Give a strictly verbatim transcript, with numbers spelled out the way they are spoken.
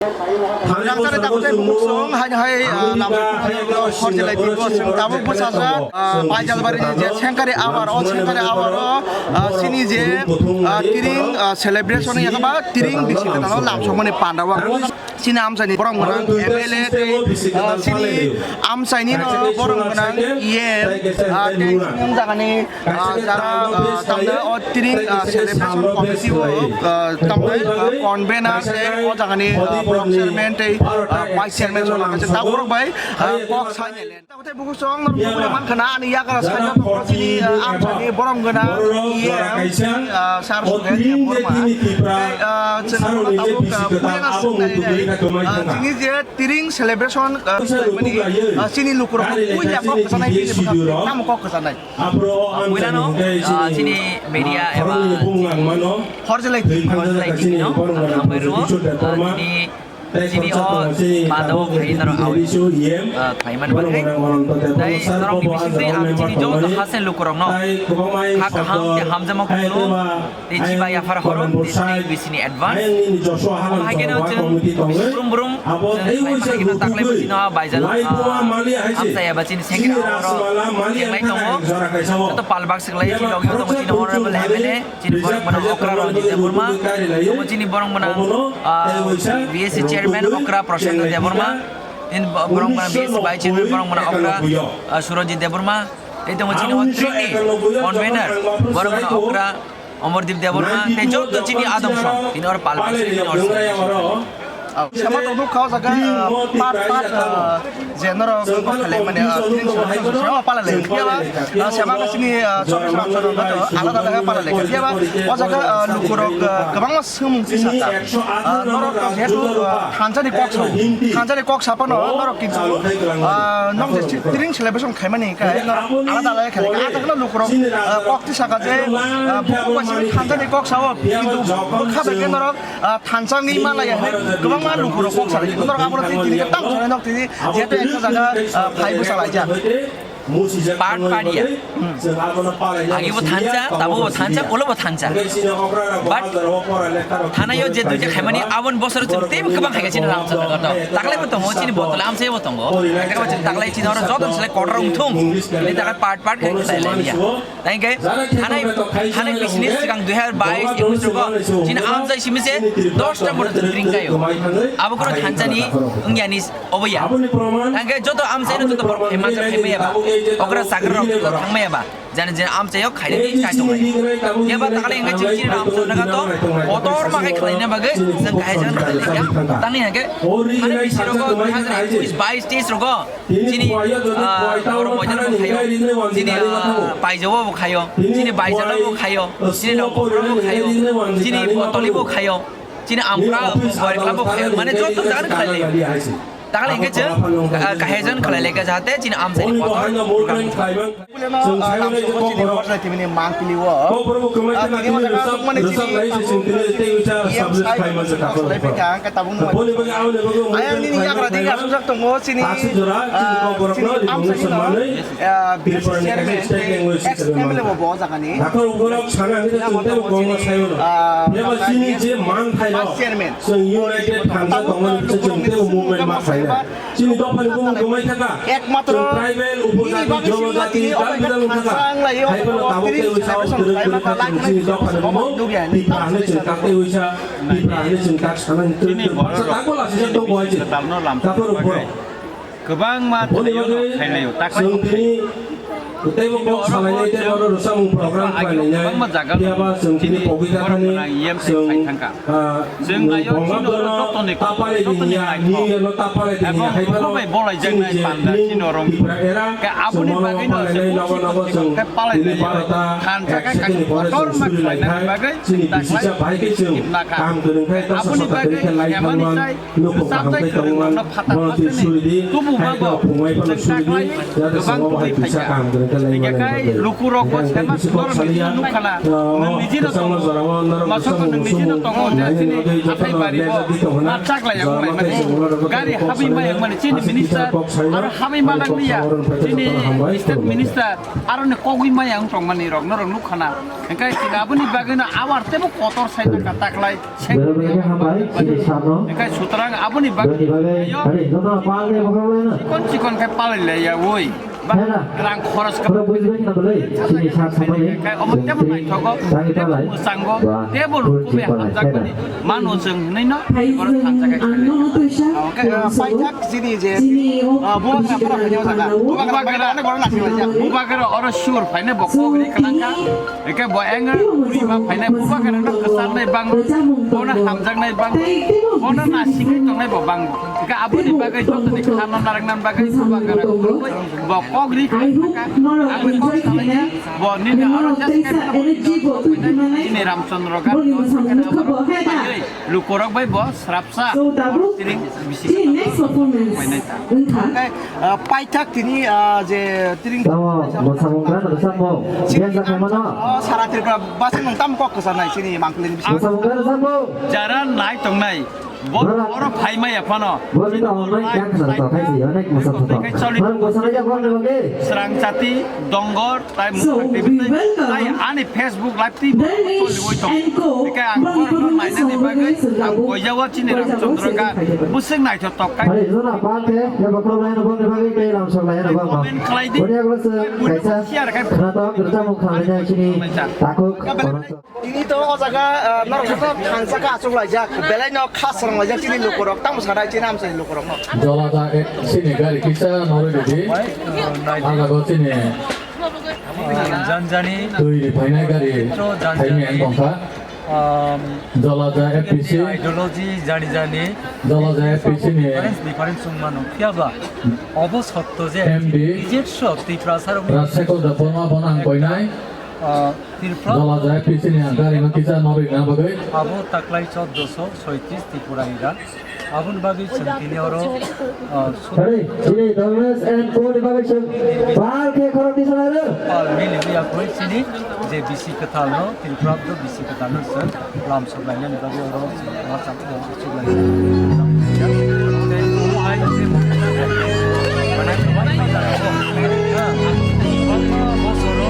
Rangchakni takhuk tei bukhuk song hai hai, ah, lam hor jelai tongo, chwng tabuk bwsajak, ah, Baijalbarini je Sengkari awar, o Sengkari awar o, ah, chini je, ah, Tiring, ah, celebration yakaba Tiring bisi kwtal o lam sokmani panda o ang chini amchaini borom gwnang M L A tei, ah, chini amchaini no borom gwnang E M, ah, tei chini jagani ah, jara, ah, tamni o Tiring, ah, celebration committee o, ah, tamni, ah, convener tei o jagani, ah, block chairman tei, ah, vice chairman rok kaisa tabuk rok bai, ah, kok sai nai le. Tei bukhuk song norok nugwi mankha na ani yakara sai no tongkha chini, ah, amchaini borom gwnang E M, ah, Sir Suhel Debbarma. Tei, ah, chwng tabuk, ah, puila swng nai nai, ah, chini je Tiring celebration, ah, khlaimani, ah, chini lukurok puila kok kwchanai, chini bwkha tamo kok kwchanai. Puilano, ah, chini media eba chini horjelai twi, horjelai twi no hambai rwo, ah, chini, chini o bada o khai norok awi, ah, khlai mani bagwi. Tai norok ni bisingtwi ang chini joto hasen lukurokno kha kaham tei hamjakma kuphuru tei chibai yaphar horo tei chini bisini advance. Omo hai kheno chwng brum brum chwng khlai mani bagwi no baijal, ah, amchai eba chini sengkhe oro khenglai tongo. Joto palbak swklai chini logi tongo chini honorable M L A, chini borok gwnang okra Ranjit Debbarma, tongo chini borok gwnang, ah, B S C chairman okra Prashant Debbarma, chini bo-, borok gwnang B S C vice chairman borok gwnang okra, ah, Surajit Debbarma, tei tongo chini o Tiringni convener borok gwnang okra Omordeep Debbarma, tei joto chini adong song, tini oro palbak swkli chini oro. Sama tongo kha o jaga, ah, part part, ah, je norok kok khlai mani, ah, Tiring celebration sama pala lai. Phiya ba, ah, sama ka chini, ah, chobbish March no joto alada alada pala lai. Phiya ba o jaga, ah, lukurok, ah, kwbangma swngmung tisa kha. Ah, norok to jehetu, ah, thansa ni kok sao, thansa ni kok sa phano norok kintu, ah, nok je Tiring celebration khlai mani khe norok alada alada khlai. Ah, jaga no lukurok, ah, kok tisa kha je, ah, buku ba simi thansa ni kok sao, kintu bwkha bai khe norok ah, thansa wngwi ma laiya hinwi kwbangma lukurok kok salai. Norok abono tini tini khe tamo sanai nok tini, jehetu ekta jaga, ah, phai bwsa laijak. Part part ya. Hmm. Agibo thansa, tabobo thansa, ulobo thansa. But thanaio je duita khaimani aboni bosoro chwng teibo kwbang khaikha chini Ramchandra Ghato. Taklaibo tongo, chini Botol amsaibo tongo. Taklaibo chini taklai chini oro joto ni slai kotor wngthung. Ini taklai part part khe khlai lailiya. Tei hwnkhe thanai, thanai bisini swkang dui hazar bais ekwis rogo chini amchai simi se dosta motor chwng ring kaio. Abo kunu thansa ni wngya ni obo ya. Tei hwnkhe joto amchai no joto borok phaima cha phaimaya ba. Okra sakra rok joto thangmaya ba. Jani jani amchai o khainani chai tonglai. Keba taklai hwnkhe chini chini Ramchandra Ghato kotor ma khai khlaina bagwi chwng kahai jan khlai laikha. Tangni hwnkhe thanai bisi rogo dui hazar ekwis bais teis rogo Chini, ah, borok moidano bo khaio, chini, ah, paijao bo khaio, chini baijalo bo khaio, chini nongkhoro bo khaio, chini botoli bo khaio, chini amkra bo khaio, mane joto jaga khlai lai. Takle hingke chwng, ah, kahai jan khlai lai kha jahate chini amchai ni kotor. Puilano, ah, lamsongo chini borok lai tini mangpili o. Ah, tini o jaga tongmani chini, ah, E M sai bo chwng kok salai phaikha, hwnkhe tabukno ayang nini yagra digi asukjak tongo chini, ah, chini amchaini no, ah, B C chairman, ex M L A bo bo o jagani. Chini dopha ni bumung kwmai thaka. Ekmatro chwng tribal upojati, nini bagwi jonojati, tini dabi dalu thaka. Hai phano tabuk tei uisa o twrwk twrwk kha chwng chini dopha ni bumung Tipra hinwi chwng tak tei uisa Tipra hinwi chwng tak sana ni twrwk twrwk baksa tak bo lasijak tongo hai chwng. Taphuru phuru. Kwbangma boni bagwi chwng tini Teibo kok salainai tei oro rwchapmung program khlainai. Phiya ba chwng tini pogwi jakhani chwng, ah, chwng bongla bono tapalai di hiya, New Year no tapalai di hiya. Hai phano chini je Tipra era, chwng bono palainai nogo nogo chwng tini barota ek second ni pore chwng suri lai khai. Chini bisisa bai khe chwng kaham kwrwng khai, ta sa sota kwrwng khe lai thangmani. Nokho kaham khe tongmani, bono twi suri di, hai khe o phungbai phano suri di, jate chwng obo hai twisa kaham kwrwng Hingke kai lukurok bo sema norok nijino nukha na, nwng nijino tongo, masoko nwng nijino tongo, je chini hathai bari bo na chaklai ya wnglaimani. Gari habwi maya wngmani chini minister, aro habwi ma nang liya chini state minister, aroni kogwi maya wng tongmani rok norok nukha na. Hingke chini aboni bagwino awar tebo kotor sai nangkha taklai. Bebak khe hambai, chini sarno. Hingke sutrang aboni bagwi. Bebak khe, ayo, hari, joto palni bokol laina. Chikon chikon khe palai laiya, oi. Ba, hena, rang khoros kha. Bro, bujibai khna bolai, chini sar samani. Hingke omo tebo naithogo, tebo mwchango, tebo lukubai hamjakmani. Mano chwng hwnwi no, oro thansa khe. Hingke, ah, paithak chini je, ah, bubagra phara phaiya jaga. Bubagra, bubagra oro sure phainai bo kok ri kwlangkha. Eke bo eng uri ma phainai bubagra no kwcharnai bang, bono hamjaknai bang, bono nasikwi tongnai bo bang. Eke aboni bagwi jotoni khana narwknani bagwi bubagra no kwrwngwi bo kok ri kha. Ang kok salai kha, bo nini oro just khe nini Ramchandra Ghat no lukurok bai bo srapsa. Tiring bisi khe phainai ta. Ah, paithak tini, ah, je tring. Tamo, mwsamung khe mwsamung. Chini Biasa khe mano. Oh, sara Tripura basi nung tam kok kwsa nai chini mangkling bisi. Mwsamung khe mwsamung. Jara nai tongnai. Bo, bora, oro phai maya phano. Bo ni to online kya khna to khai si, onek mwsamung to. Bora mwsamung ya bora ni bagi. Srang chati, dongor, tai mukha T V tai, tai ani Facebook live twi bo choli oi tong. Eke ang borokno nainani bagwi ang koijago chini Ramchandra Ghat. Bwswk naithotok kai. Hari jona pa khe, ya bakro lai no boni bagwi tei lam sok lai no bang. Comment khlai di. Boni agro se kaisa khna to gerja mung khlai na chini takhuk. Tini to o jaga, ah, norok joto thansa khe achuk laijak, belai no kha srang laijak chini lukurok, tamo sanai chini amchai lukurok no. Jola da ek chini gari kisa norwi ridi. Aga go chini. Janjani. Twi ri phainai gari. Janjani. Thaimi ang tongkha. Um, Jola da F P C. Ideology jani jani. Jola da F P C ni. Difference, difference wng mano. Phiya ba, obo sotto je M D. Bijep so Tiprasa rok. Rajshekhar Debbarma bono ang koinai. Ah, Tripura. Jola jai P C ni ang gari no kisa norwi na bagwi. Abo taklai choddoso soitris Tripura ira. Aboni bagwi chwng tini oro, ah, su- Hari, chini Dharmesh and Co ni bagwi chwng bal khe khorok tisa lai rw. Pal mili ya koi chini je bisi kwtal no, Tripura do bisi kwtal no chwng lam sok lai nani bagwi oro chwng ma cham ko sok lai. Tei bo hai je manai kwbangma jagao, ha, kwbangma bosoro